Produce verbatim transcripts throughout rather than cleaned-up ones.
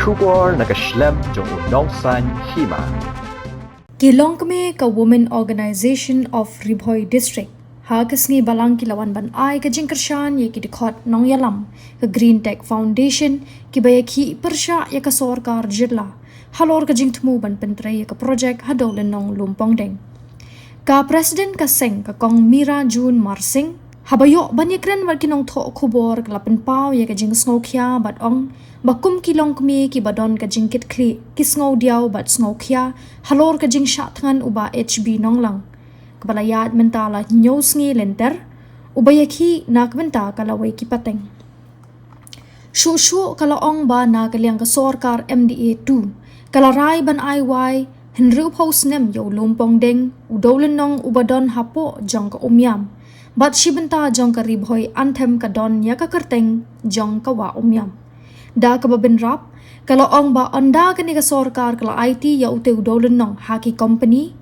Khubor na ka shlem jong u Nongsaiñ Hima. Ki longkmie ka Women Organisation of Ri Bhoi District ha ka sngi Balang ki la wan ban ai ka jingkyrshan ïa ki dkhot nongïalam ka Green Tech Foundation kiba ïakhih pyrshah ïa ka sorkar jylla halor ka jingthmu ban pyntrei ïa ka projek ha Dewlynnong Lumpongdeng. Ka President ka seng ka Kong Mira June Marsing, haba ïoh ban ïakren bad ki nongthoh khubor, ka la pynpaw ïa ka jingsngewkhia bad ong ba kum ki longkmie kiba don ka jingkitkhlieh ki sngewdiaw bad sngewkhia halor ka jingshah thngan u Bah H B Nonglang, kaba la ïaid mynta la hynñiew sngi lynter, uba ïakhih na ka bynta ka lawei ki pateng. Shuh shuh ka la ong ba na ka liang ka sorkar M D A two ka la rai ban ai wai hynriewphew snem ïa u Lumpongdeng, u Dewlynnong uba don hapoh jong ka Umiam, bad shi bynta jong ka Ri Bhoi Anthem ka don ïa ka kyrteng jong ka Wah Umiam. Da kaba bynrap, ka la ong ba ynda kane ka sorkar ka la aiti ïa utei u Dewlynnong ha ki kompani,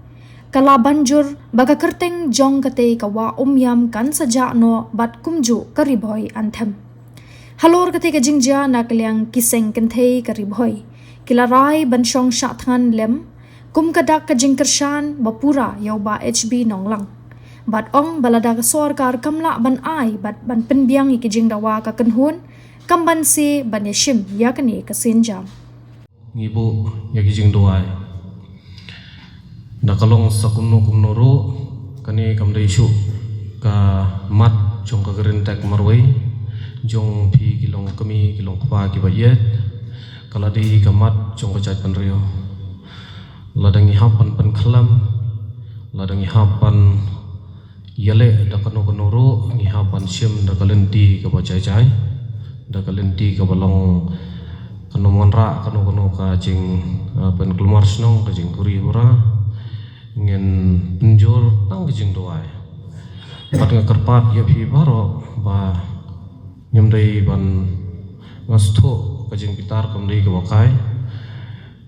ka la ban jur ba ka kyrteng jong katei ka Wah Umiam kan sa jah noh bad kumjuh ka Ri Bhoi Anthem. Halor katei ka jingjia, na ka liang ki seng kynthei ka Ri Bhoi ki la rai ban shong shah thngan lem kum ka dak ka jingkyrshan ba pura ïa u Bah H B Nonglang, bad ong ba lada ka sorkar kam lah ban ai bad ban pynbiang ïa ki jingdawa ka kynhun, kam banse ban ïashim ïa kane ka sienjam. Ngi buh ïa ki jingduwai. Da ka long sa kumno kumno ruh, kane kam dei shuh ka mat jong ka Green Tech marwei, jong phi ki longkmie ki longkpa kiba ïeit, ka la dei ka mat jong ka jaitbynriew. Lada ngi hap ban pynkhlem, lada ngi hap ban ïaleh da kano kano ruh, ngi hap ban shim da ka lynti kaba jai jai, da ka lynti kaba long, kan ym wanrah kano kano ka jing, eh, pynkulmar shnong, ka jingkuri hura. Ngin pynjur tang ka jingduwai. Bad nga kyrpad ïa phi baroh ba ngim dei ban, nga sngewthuh ka jingbitar kam dei kaba kai.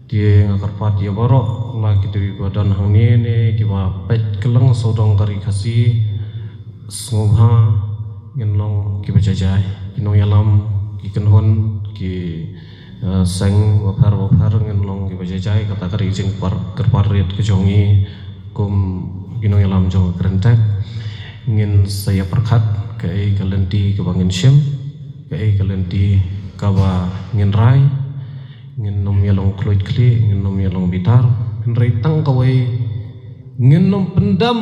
Te nga kyrpad ïa baroh, la kito kiba don hangne ne kiba peit kylleng sawdong ka Ri Khasi, sngewbha ngin long kiba jai jai. Ki nongïalam, ki kynhun, ki, eh, seng bapher bapher, ngin long kiba jai jai. Kata ka dei ka jingkyrpad rit ka jong ngi kum ki nongïalam jong ka Green Tech. Ngin sa ïa pyrkhat kaei ka lynti kaba ngin shim, kaei ka lynti kaba ngin rai. Ngin ym ïa long khluit khlieh, ngin ym ïa long bitar. Hynrei tang kawei, ngin ym pyndem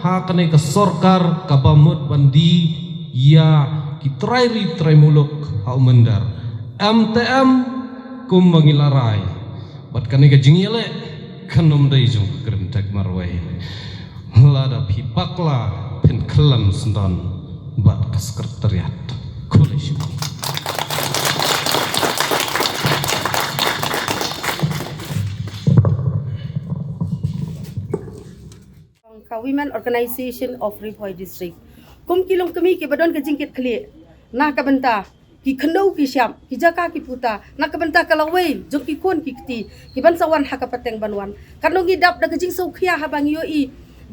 ha kane ka sorkar kaba mut ban die ïa ki trai ri trai muluk ha u mynder. Em te em, kumba ngi la rai. Bad kane ka jingïaleh kan ym dei jong ka Green Tech marwei. Lada phi bakla, phin khlem sngewdon bad ka Secretariat. Khublei shibun. Ka Women Organisation of Ri Bhoi District, kum ki longkmie kiba don ka jingkitkhlieh na ka bynta ki khyndew ki shyiap, ki jaka ki puta, na ka bynta ka lawei jong ki khun ki kti, ki ban sa wan ha ka pateng ban wan. Katno ngi dap da ka jingsngewkhia haba ngi ïohi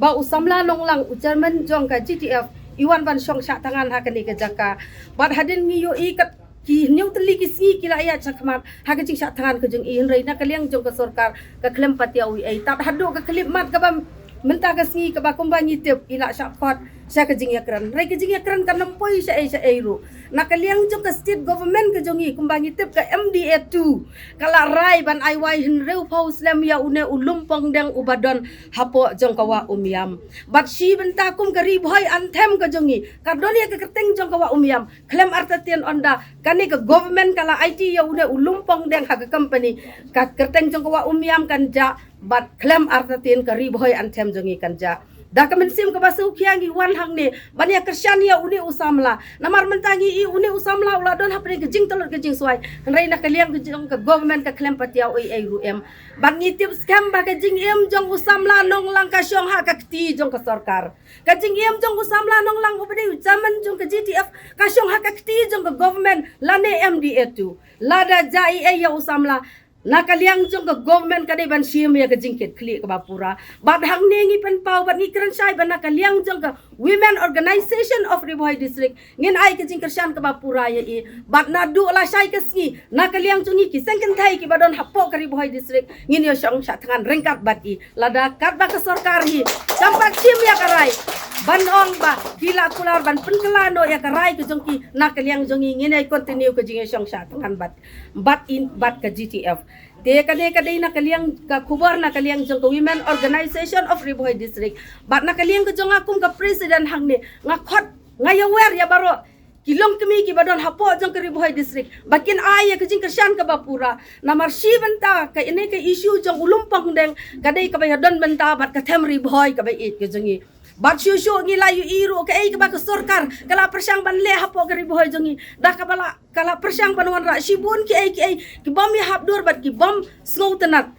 ba u samla Nonglang, u chairman jong ka G T F, i wan ban shong shah thngan ha kane ka jaka. Bad hadien ngi ïohi kat ki hynñiew tylli ki sngi ki la ïaid shakhmat ha ka jingshah thngan ka jong i, hynrei na ka liang jong ka sorkar ka khlem pat ïa u ei. Tad haduh ka khyllipmat kaba mynta ka sngi kaba kumba ngi tip i la shah khot sha ka jingïakren. Hynrei ka jingïakren kan ym poi shaei shaei ruh. Na ka liang jong ka state government ka jong i, kumba ngi tip, ka M D A two ka la rai ban ai wai hynriewphew snem ïa une u Lumpongdeng uba don hapoh jong ka Wah Umiam. Bad shi bynta kum ka Ri Bhoi Anthem ka jong i, ka don ïa ka kyrteng jong ka Wah Umiam. Khlem artatien, ynda kane ka government ka la aiti ïa une u Lumpongdeng ha ka company, ka kyrteng jong ka Wah Umiam kan jah, bad khlem artatien ka Ri Bhoi Anthem jong i kan jah. Da ka mynsiem kaba sngewkhia ngi wan hangne ban ïa kyrshan ïa une u samla. Namar mynta ngi i une u samla u la don hapdeng ka jingtlot ka jingswai. Hynrei na ka liang ka jong ka government ka khlem pat ïa u ei ei ruh em. Bad ngi tip skhem ba ka jingim jong u samla Nonglang ka shong ha ka kti jong ka sorkar. Ka jingim jong u samla Nonglang uba dei u chairman jong ka G T F ka shong ha ka kti jong ka government lane M D A two. Lada jah ei ei ïa u samla, Na ka liang jong ka government ka dei ban shim ïa ka jingkitkhlieh kaba pura. Bad hangne ngi pynpaw bad ngi kren shai ba na ka liang jong ka Women Organization of Ri Bhoi District ngin ai ka jingkyrshan kaba pura ïa i. Bad naduh la shai ka sngi na ka liang jong ngi ki seng kynthei kiba don hapoh ka Ri Bhoi District ngin ïa shong shah thngan ryngkat bad i. Lada katba ka sorkar hi kam pat shim ïa ka rai ban ong ba ki la kular ban pynkylla noh ïa ka rai ka jong ki, na ka liang jong ngi ngin ïa continue ka jingïashong shah thngan bad bad in bad ka G T F. Te kane ka dei na ka liang ka khubor na ka liang jong ka Women Organization of Ri Bhoi District. Bad na ka liang ka jong nga kum ka president hangne nga khot nga ïawer ïa baroh ki longkmie kiba don hapoh jong ka Ri Bhoi District ba kin ai ïa ka jingkyrshan kaba pura. Namar shi bynta ka ine ka issue jong u Lumpong Deng ka dei kaba ïadon bynta bad ka them Ri Bhoi kaba ïeit ka jong ngi. Bad shuh shuh ngi la ïohi ruh kaei kaba ka sorkar ka la pyrshang ban leh hapoh ka Ri Bhoi jong ngi, da kaba la ka la pyrshang ban wanrah shibun kiei kiei kibym ïahap dur bad kibym sngewtynnat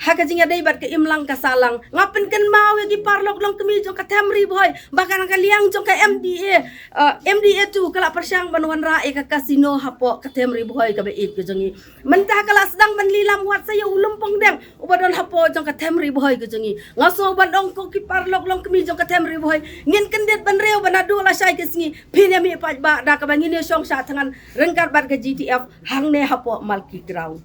ha ka jingïadei bad ka imlang ka sahlang. Nga pynkynmaw ïa ki paralok longkmie jong ka them Ri Bhoi ba ka na ka liang jong ka M D A, uh, M D A two ka la pyrshang ban wanrah ïa ka casino hapoh ka them Ri Bhoi kaba ïeit ka jong ngi. Mynta ka la sdang ban lilam wat sa ïa u Lumpong Deng uba don hapoh jong ka them Ri Bhoi ka jong ngi. Nga sngew ban ong ko ki paralok longkmie jong ka them Ri Bhoi, ngin kyndit bynriew ba naduh la shai ka sngi phin ïa mih paidbah da kaba ngin ïa shong shah thngan ryngkat bad ka G T F hangne hapoh Malki Ground.